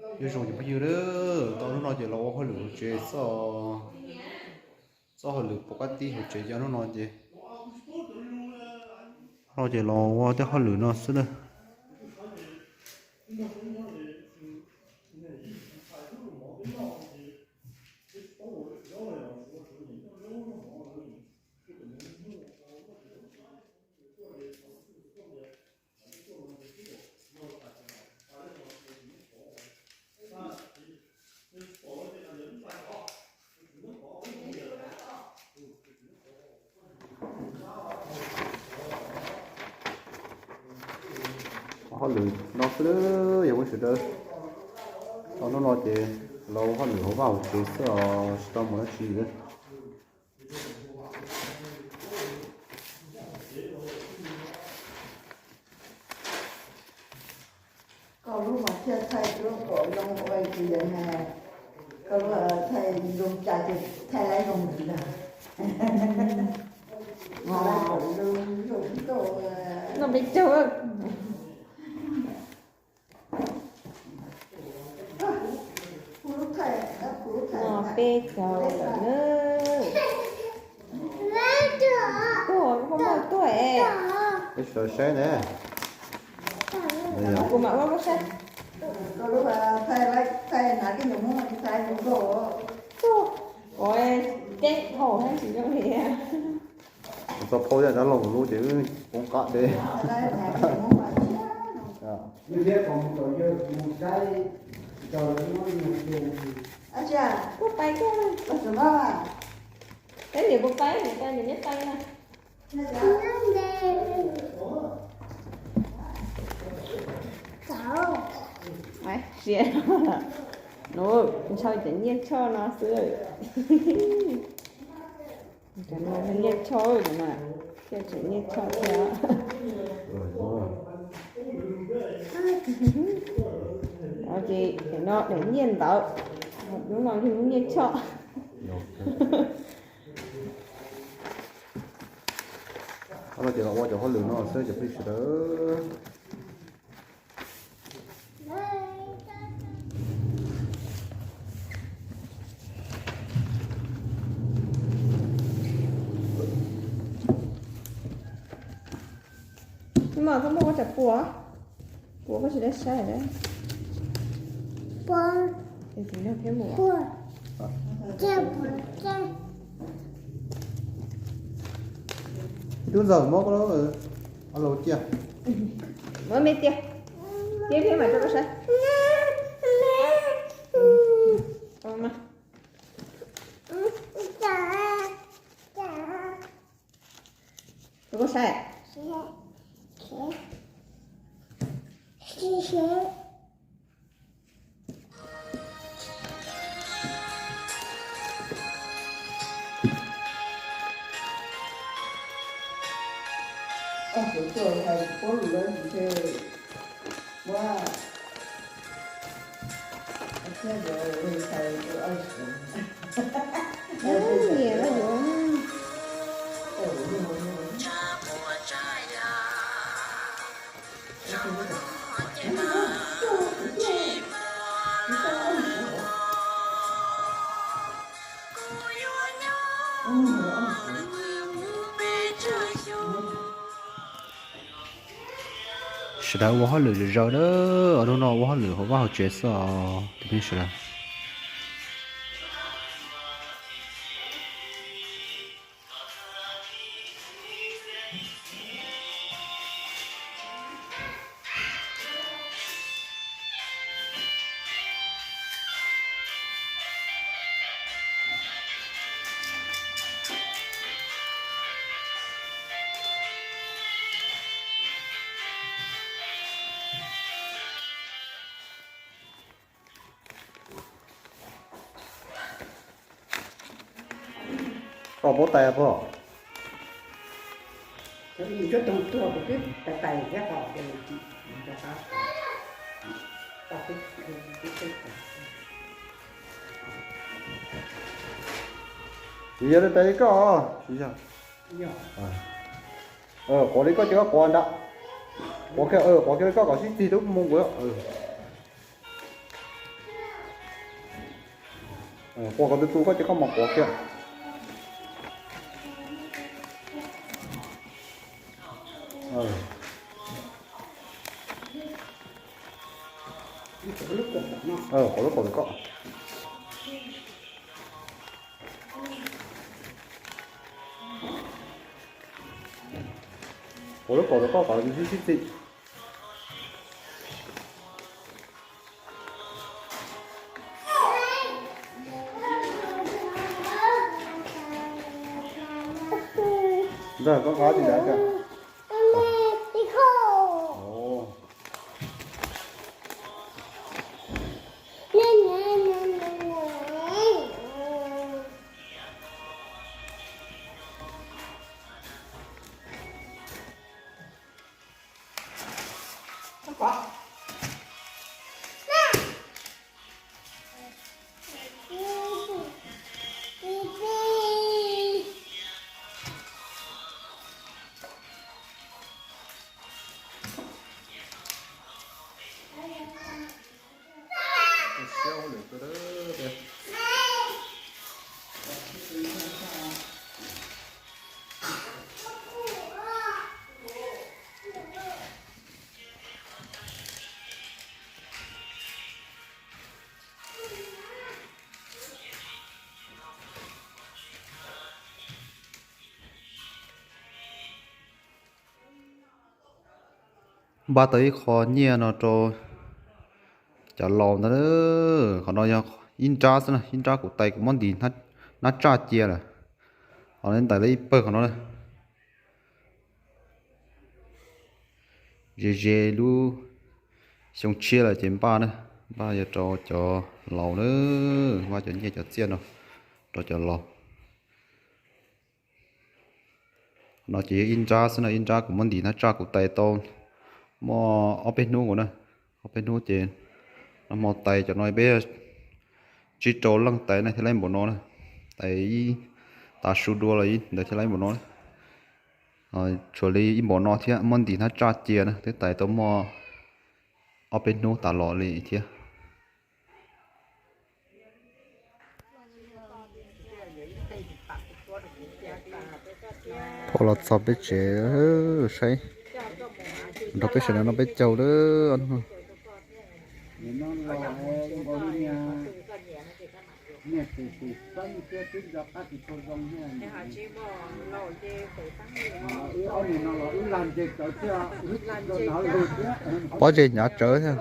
Nyob zoo cov phooj ywg, tau hnub no ces los ua hauj lwm hauv tsev xwb. Txoj hauj lwm pov kab tib hauv tsev ces hnub no ces, no ces los ua tej hauj lwm no xwb na. Hauj lwm no xwb yog peb sawv daws. Tau hnub no ces los hauj lwm hauv vaj hauv tsev xwb os, tsis tau mus dab tsi li. Koj lub mas thiaj thaij lub kaum zoo ua tias na, koj lub thaij zoo cas ces thaij laib zoo ntawd ntag. No peb caug. No peb caug lawm na. Tuaj, koj muaj tuaj es. Peb sawv saib ne. Kuv mam ua koj saib. Thaij na, koj yuav muab thaij zoo nkauj. Tuaj, ua teb thaum thaij tsis zoo li. Txog phau yam dab laug lub ces wb poob qab deb. Kuv pais koj. Peb niam puas pais, niam pais niam nyob pais na. Siav, ntshaw cov nyiaj choj no xwb. Cov no nyiaj choj, cov no thiaj tseem nyiaj choj thiab. Ces cov no daim nyiaj ntawd, lub no yog lub nyiaj choj. Qhov no ces los ua cov hauj lwm no xwb cov phooj ywg sawv daws. Mas koj muaj koj tsam puas, puas koj tsis tau saib. Tub ntxawm muab koj lub, ua laus cia. Muab me cia. Cia thiab mam rau koj saib. Rau koj saib. Sawv daws ua hauj lwm zom zaws na, hnub no ua hauj lwm hauv vaj hauv tsev xwb os cov phooj ywg sawv daws. Koj paub tais puas? Tsis yog li tais li koj, tsis yog. Quav li koj ces koj quav nrad. Quav kiag, quav kiag li koj kom sib tig rau mus nqus. Qua koj twb tu koj ces koj mam quav kiag. Quav lub kaum ntawm koj. Quav lub kaum ntawm koj kom sib sib txim. Ntawd koj qab tsis ntawd. Npaj tau ib qho nyiaj no rau cov laus ntawd. Qhov no yog ib nrab xwb na, ib nrab kuv tais kuv muab ntim hnab tsaj cia lawm. Qhov no ntais lawv ib pawg qhov no na. Ze ze lub xyoo tshiab lawm ces npaj na, npaj yog rau cov laus na, npaj cov nyiaj cov txiaj no rau cov laus. No ces yog ib nrab xwb no, ib nrab kuv muab ntim hnab tsaj kuv tais tau muaj ob peb hnub nkaus na, ob peb hnub ces nag hmo tais cov no peb tsib rau leej tais na thiaj li npaum no na, tais ib tav su dua los ntawd thiaj li npaum no na. Tshuav li ib npaum no thiab muab ntim hnab tsaj cia na twb tais tau muaj ob peb hnub tas los li thiab. Pom los txog peb tsev saib, nrog peb sawv daws noj peb caug lawm. Pob zeb hnyav tsawv thiab.